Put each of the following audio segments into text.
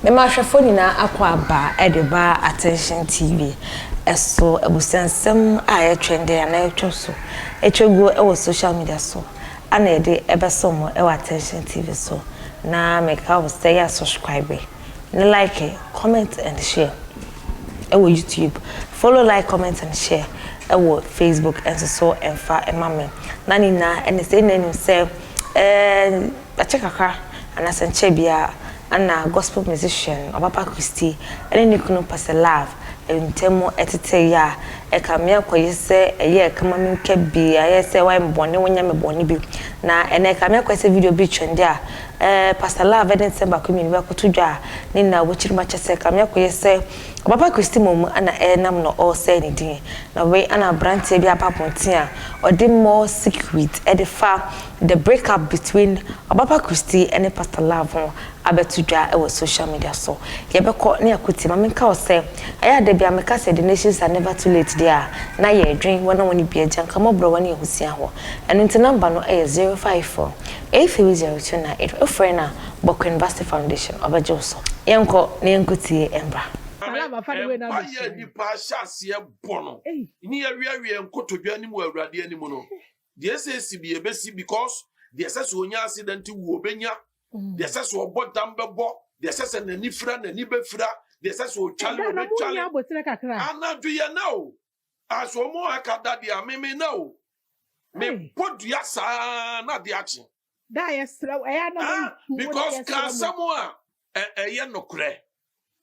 Mema ahwɛfoɔ nyinaa akɔ aba de ba Attention TV so. Abusuansɛm a ɛyɛ trending anaa ɛtwa so ɛtwa guo wɔ social media so ana yɛde ɛbɛso mo wɔ Attention TV so. Na meka wo sɛ yɛ subscribe ne like, comment and share ɛwɔ YouTube. Follow, like, comment and share ɛwɔ Facebook nso so ɛmfa ɛma me. Na ne nyinaa ɛne sɛ ɛna anim sɛ ɛkyɛ kakra anaasɛ nkyɛ biara ana gospel musician Obaapa Christy ɛne ne kunu Pastor Love ntɛm ɛtete yɛ a ɛka mmea kɔyɛ sɛ ɛyɛ ɛkama mi nka bi ayɛ sɛ wayɛ me bɔne, wonyɛ me bɔne bi. Na ɛnɛ ɛka mmea kɔyɛ sɛ video bi twɛn de a Pastor Love ɛde nsɛm baako mmienu bi akɔto dwa a ne nyinaa wɔkyiri mu akyɛ sɛ ɛka mmea kɔyɛ sɛ Obaapa Christy mmom ana ɛnam no ɔresɛe ne din. Na wei ana aberanteɛ bi aba abɔnten a ɔde more secret ɛde fa the breakup between Obaapa Christy ɛne Pastor Love ho abɛto dwa ɛwɔ social media so. Yɛbɛkɔ ne akɔtie. Ma menka wo sɛ ɛyɛ ada bi a meka sɛ the nations are never too late deɛ a na yɛdwen wɔn a wɔne bi agya nka mmɔborɔ wɔne ahosia hɔ. Ɛno nti number no ɛyɛ 054 830298. Wofrɛ no a Bɔkɔ University Foundation ɔbɛgye wo so. Yɛnkɔ na yɛnkɔtie mbra. Ɛmpa yɛ nipa ahyɛ aseɛ bɔ no ne yɛwiawie nkotodwe anim wɔ Awurade anim no deɛ, ɛsɛ esi bi ebesi, because deɛ ɛsɛ sɛ onya accident wu obenya, deɛ ɛsɛ sɛ ɔbɔ dam bɛbɔ, deɛ ɛsɛ sɛ n'ani fira n'ani bɛfira, deɛ ɛsɛ sɛ otwale obɛtwale. Anadwo yɛ na o aso ɔmo aka da deɛ ameme na o mebɔ dua saa na de akye. Da yɛsrɛ ɛyɛ Ah, because ka asɛm a ɛyɛ nokorɛ.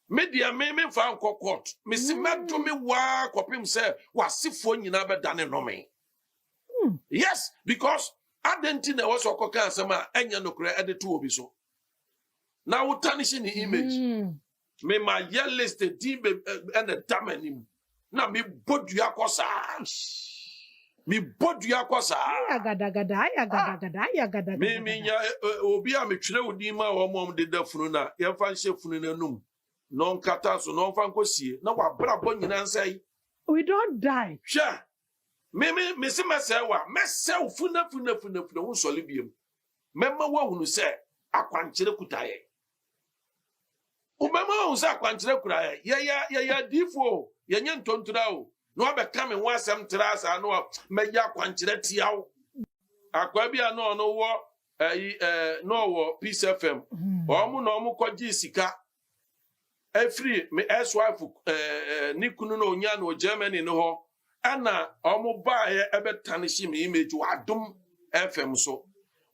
Me deɛ, me memfa nkɔ court. Mesi mɛdome waa kɔpem sɛ w'asefoɔ nyinaa bɛdane nɔme. Yes, because adɛn nti na ɛwɔ sɛ ɔkɔka asɛm a ɛnyɛ nokorɛ ɛde to obi so na wotarnish ne image? Mema yɛ list din be ɛna da m'anim na mebɔ dua kɔ saa, mebɔ dua kɔ saa. Ayɛ gadagada, ayɛ gadagada, ayɛ gadagada. Me menya obi a metwerɛ wo din ma wɔn a wɔde da funu na yɛmfa nhyɛ funu n'anum na ɔnkata so na ɔmfa nkɔsie na wabrabɔ nyinaa nsɛe. We don't die. Hwɛ, me me mesi mɛsɛe wa, mɛsɛ wo funa funa funa funa, wo nsɔle biem. Mɛma woahunu sɛ akwankyerɛ kuta yɛ. Wobɛma woahu sɛ akwankyerɛ kura yɛ. Yɛyɛ adiifoɔ o, yɛnyɛ ntontora o. Na wabɛka me ho asɛm tra saa na mɛyɛ akwankyerɛ tia wo. Akwaa bi a na ɔno wɔ ɛyi na ɔwɔ Peace FM, wɔn na wɔn kɔgye sika efiri me ex-wife ɛɛ ɛɛ ne kunu na onya no wɔ Germany no hɔ, ɛna wɔn baeɛ ɛbɛtarnish me image wɔ Adom FM so.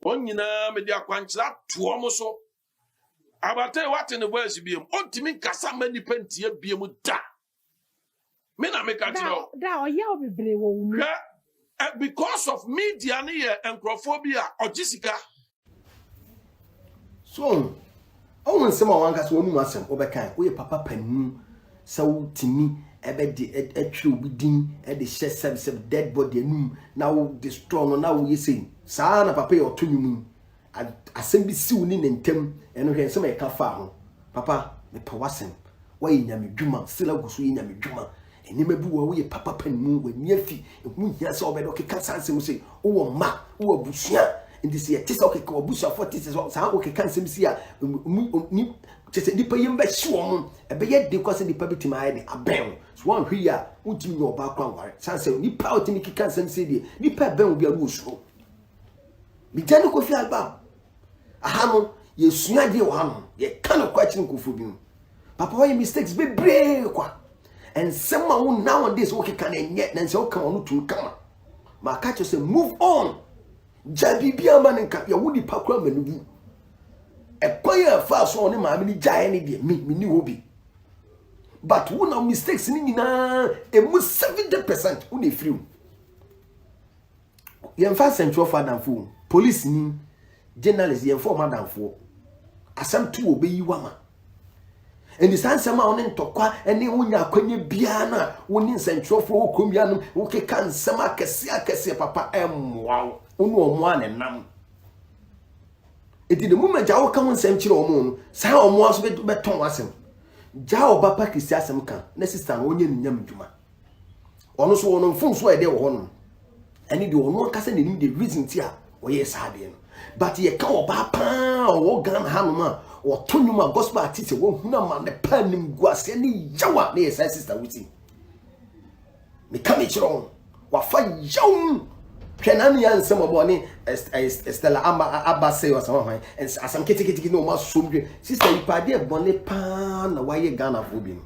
Wɔn nyinaa mede akwankyerɛ ato wɔn so. Abata wate ne voice biem, ɔntumi nkasa mma nipa ntie biem da. Me na meka kyerɛ wo. Da ɔyɛ wo bebree wɔ wo mu. Hwɛ because of media ne yɛ nkurɔfoɔ bi a ɔgye sika. So ɔwo nsɛm a wankasa wɔnum asɛm wobɛka, woyɛ papa panimu sɛ wotumi ɛbɛde ɛtwerɛ obi din ɛde hyɛ sɛbsɛb dead body anum na wo destroy no na woyɛ sei saa. Na papa yɛ ɔto nwom yi, asɛm bi siw ne ne ntam. Ɛno hwɛ nsɛm a yɛka faa ho. Papa, mepɛ w'asɛm. Woayɛ Nyame dwuma, still agu so yɛ Nyame dwuma. Nneɛma bi wɔ, woyɛ papa panimu, w'ani afi ɛho hia sɛ wobɛde wokeka saa nsɛm sɛ wowɔ mma, wowɔ abusua. Nti sɛ yɛte sɛ wokeka w'abusuafoɔ te sɛ saa wokeka nsɛm si a kyɛ sɛ nnipa yam bɛhye wɔ mo. Ɛbɛyɛ den kɔ sɛ nnipa bɛtumi ayɛ de abɛn wo so. Woanhwɛ yi a, wontumi nyɛ ɔbaa kora nware sane sɛ nnipa a wotumi keka nsɛm sɛ deɛ nnipa ɛbɛn wo bi a no wɔ suro. Megya ne Kofi Alba aha no, yɛsua adeɛ wɔ ha no, yɛka no kɔ akyerɛ nkurɔfoɔ bi mu. Papa, wɔyɛ mistakes bebree kwa. Nsɛm a wo nowadays wokeka no ɛnyɛ na nsɛ woka wɔn no tum kama. Maka kyerɛ sɛ move on, gya biribi ama no nka yɛwo nipa kora ma no wu. Ɛkwan a ɛfa so a ɔne maame no gyaeɛ no deɛ, me menni hɔ bi, but wo na mistakes no nyinaa emu 70% wo na efiri wo. Yɛmfa nsɛntwerɛfoɔ adamfo o, police ni, journalist, yɛmfa ɔmo adamfoɔ. Asɛm to wɔ bɛyi wama. Nti saa nsɛm a wɔne ntɔkwa ne wonya akwanya biara no a wo ne nsɛntwerɛfoɔ wɔ kurom yanom wokeka nsɛm akɛseɛ akɛseɛ, papa, ɛmmoa wo. Wo ne ɔmo a ne nam. Nti the moment a woka ho nsɛm kyerɛ ɔmo no saa, ɔmo nso bɛtɔn w'asɛm. Gyaa ɔba pa kesi asɛm ka na sister no ɔnyɛ ne Nyame dwuma. Ɔno nso wɔn mfomso a ɛdɛ wɔ hɔ no, ɛne deɛ ɔno ankasa n'anim the reason ti a ɔyɛ saa adeɛ no. But yɛka ɔbaa paa ɔwɔ Ghana hanom a Wɔto nnwom a gospel artist a wɔhunu amane pa animguaseɛ ne yaw a na yɛ saa sister Wusi. Meka me kyerɛ wɔn. Wafa yaw mu. Hwɛ na ne nsɛm ɔbɔ ne Stella ama aba sɛ ɔsɛm ahwan. Asɛm ketekete na wɔn asom dwe. Sister yi pa adeɛ bɔne paa na wayɛ Ghanafoɔ bi no.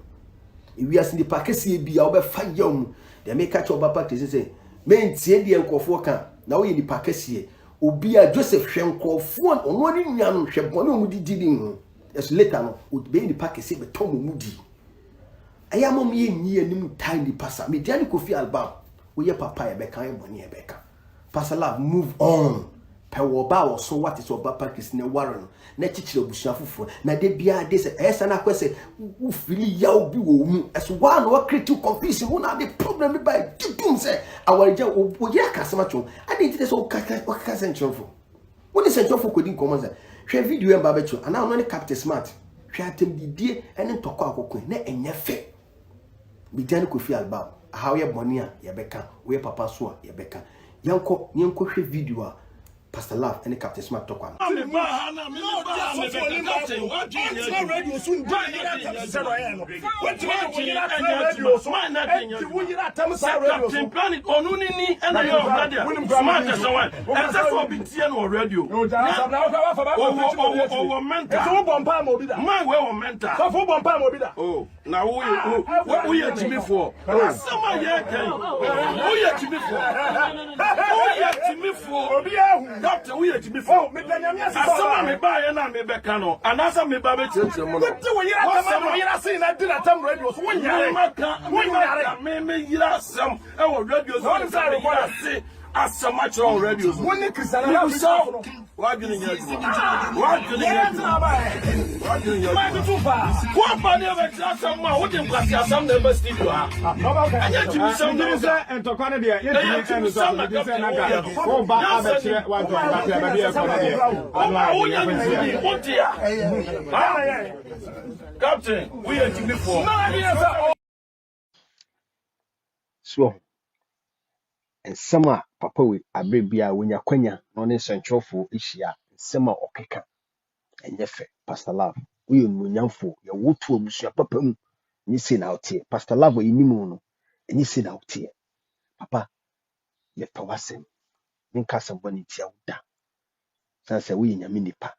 Ewiase nipa kɛseɛ bi a wɔbɛfa yaw mu. Deɛ meka kyerɛ ɔba Patrice sɛ mentie deɛ nkurɔfoɔ ka na woyɛ nipa kɛseɛ. Obi a Joseph hwɛ nkurɔfoɔ ɔno ne nuanom hwɛ bɔne a wɔde di ne ho. Ɛso later no ɔbɛyɛ nipa kɛseɛ bɛtɔ wɔn mu di. Ɛyɛ ama mo yɛ nyi anim ntaa nnipa sa. Media ne Kofi Albam. Woyɛ papa yɛbɛka woyɛ bɔne yɛbɛka. Pastor Love move on. Pɛ wɔ ɔba a wɔso wate sɛ ɔba Patrice na ware no na kyekyere abusua foforɔ. Na de biara de sɛ ɛyɛ sa na akɔ sɛ wo fili yaw bi wɔ wo mu. Ɛso waa na wa create confusion wo na ade problem bi ba dudum sɛ awaregya wo yere aka asɛm akyerɛ wo. Ade nti de sɛ wokaka wokaka sɛ nkyerɛmfo. Wo ne sɛnkyerɛwfo kɔdi nkɔmmɔ sɛ, Hwɛ video yi a meba abɛkyerɛ wo, anaa ɔno ne Captain Smart. Hwɛ atɛmdidie ne ntɔkwa a ɔkɔkoe, na ɛnyɛ fɛ. Megya ne Kofi Albao. Aha woyɛ bɔne a, yɛbɛka. Woyɛ papa nso a, yɛbɛka. Yɛnkɔ na yɛnkɔhwɛ video a Pastor Love ne Captain Smart tɔkwa no. Ɛnsɛ sɛ obi tie no wɔ radio. Ɔwɔ ɔwɔ ɔwɔ mental. Man wei wɔ mental. Oh, na wo wo woyɛ gyimifoɔ. Asɛm a yɛreka yi, woyɛ gyimifoɔ. Woyɛ gyimifoɔ. Doctor, woyɛ gyimifoɔ. Asɛm a mebaeɛ no a mebɛka no, anaasɛ meba bɛkyerɛkyerɛ mu no. Wasɛm a memaka memaka me meyera asɛm. Ɛwɔ radio so sɛ meyere ase asɛm akyerɛ wɔ radio so. Mebisa wo, w'adwene nyɛ adwuma. W'adwene nyɛ adwuma. W'adwene nyɛ adwuma. Woaba ne ɛbɛkyerɛ asɛm ma wode nkwasi asɛm na ɛba studio ha. Ɛnyɛ gyimisɛm na woka. Ntɔkwa no deɛ Ɛyɛ yɛntumi gyimisɛm na ɛno sɛ kapten na woyɛ nka no. woba Nyansa abɛkyerɛ nim. wantɔkwa kakra baabi a ɛkɔ no deɛ ano Wo a ayɛ woyɛ den yɛmfa nsi gyimini, ase. wote a. Ha? Captain, woyɛ gyimifoɔ. So wahu? Nsɛm a papa wei aberɛ biara wɔnya kwanya na ɔne nsɛntwerɛfoɔ hyia a, nsɛm a ɔkeka ɛnyɛ fɛ. Pastor Love, woyɛ onimuonyamfoɔ, yɛwo to abusua papa mu, ɛnyɛ sei na woteɛ. Pastor Love a yɛnim wo no, ɛnyɛ sei na woteɛ. Papa, mepɛ w'asɛm, menka asɛm bɔne ntia wo da. Sane sɛ woyɛ Nyame nipa.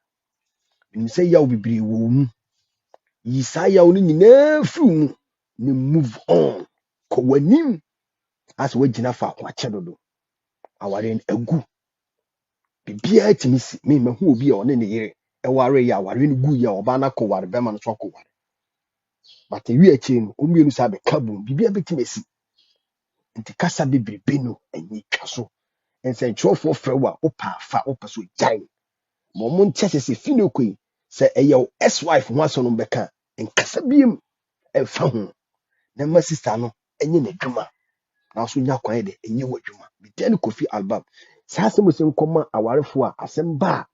Menim sɛ yaw bebree wɔ wo mu. Yi saa yaw no nyinaa firi wo mu na move on. Kɔ w'anim. Asɛ woagyina faako akyɛ dodo. Awareɛ no agu. Biribiara tumi si. Me mahu obi a ɔne ne yere ɛware yɛ awareɛ no gu yɛ a ɔbaa no akɔware bɛrima no nso akɔware. But ewie akyire no, wɔn mmienu saa bɛka bom. Biribiara bɛtumi asi. Nti kasa bebrebe no ɛnyɛ twa so. Nsɛntwerɛfoɔ frɛ wo a wopɛ afa wopɛ so gyae. Ma wɔn nte ase sɛ fi no kɔ yi sɛ ɛyɛ wo ex-wife ho asɛm no bɛka a, nkasa biem ɛmfa ho. Na ma sister no ɛnyɛ n'adwuma. Na nso nya kwan de ɛnyɛ w'adwuma. Metia ne Kofi Albam. Saa asɛm sɛ nkɔma awarefoɔ a asɛm ba a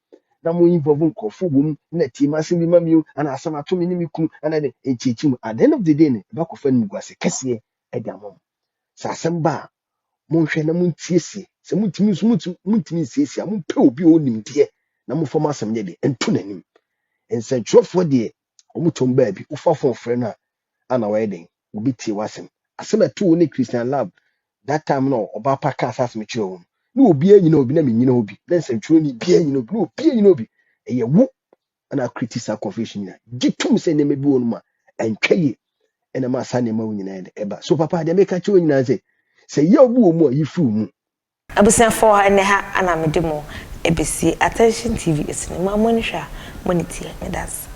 na mo involve nkurɔfoɔ wɔ mu na tie ma asɛm bi ma mi o ana asɛm ato me ne me kunu ana de nkyekyi mu. At the end of the day no ɛbɛkɔfa nimguase kɛseɛ ɛde ama mo. Sɛ asɛm ba a monhwɛ na montiesie. Sɛ montumi nso montumi nsiesie a mompɛ obi a ɔwɔ nimdeɛ na momfa mo asɛm nyɛ de nto n'anim. Nsɛntwerɛfoɔ deɛ wɔn tɔn baabi wofa phone frɛ no a ana wɔyɛ den obi tie w'asɛm. Asɛm a ɛto wo ne Christian Love that time no ɔbaa pa kaa saa asɛm kyerɛ wo no na obiara nyina obi na menyina obi na nsɛntwerɛni biara nyina obi na obiara nyina obi ɛyɛ wo ɛna akriti saa confusion nyinaa gye tom sɛ nneɛma bi wɔ no mu a ɛntwa yie ɛna ma saa nneɛma wo nyinaa de ɛba so papa deɛ meka kyerɛ wo nyinaa sɛ sɛ yɛ obi wɔ mu a yi firi wo mu. Abusuafoɔ ɛnɛ ha ana mede mo ɛbɛsi Attention TV ɛsi no mo a mo ani hwɛ a mo ani tie meda ase.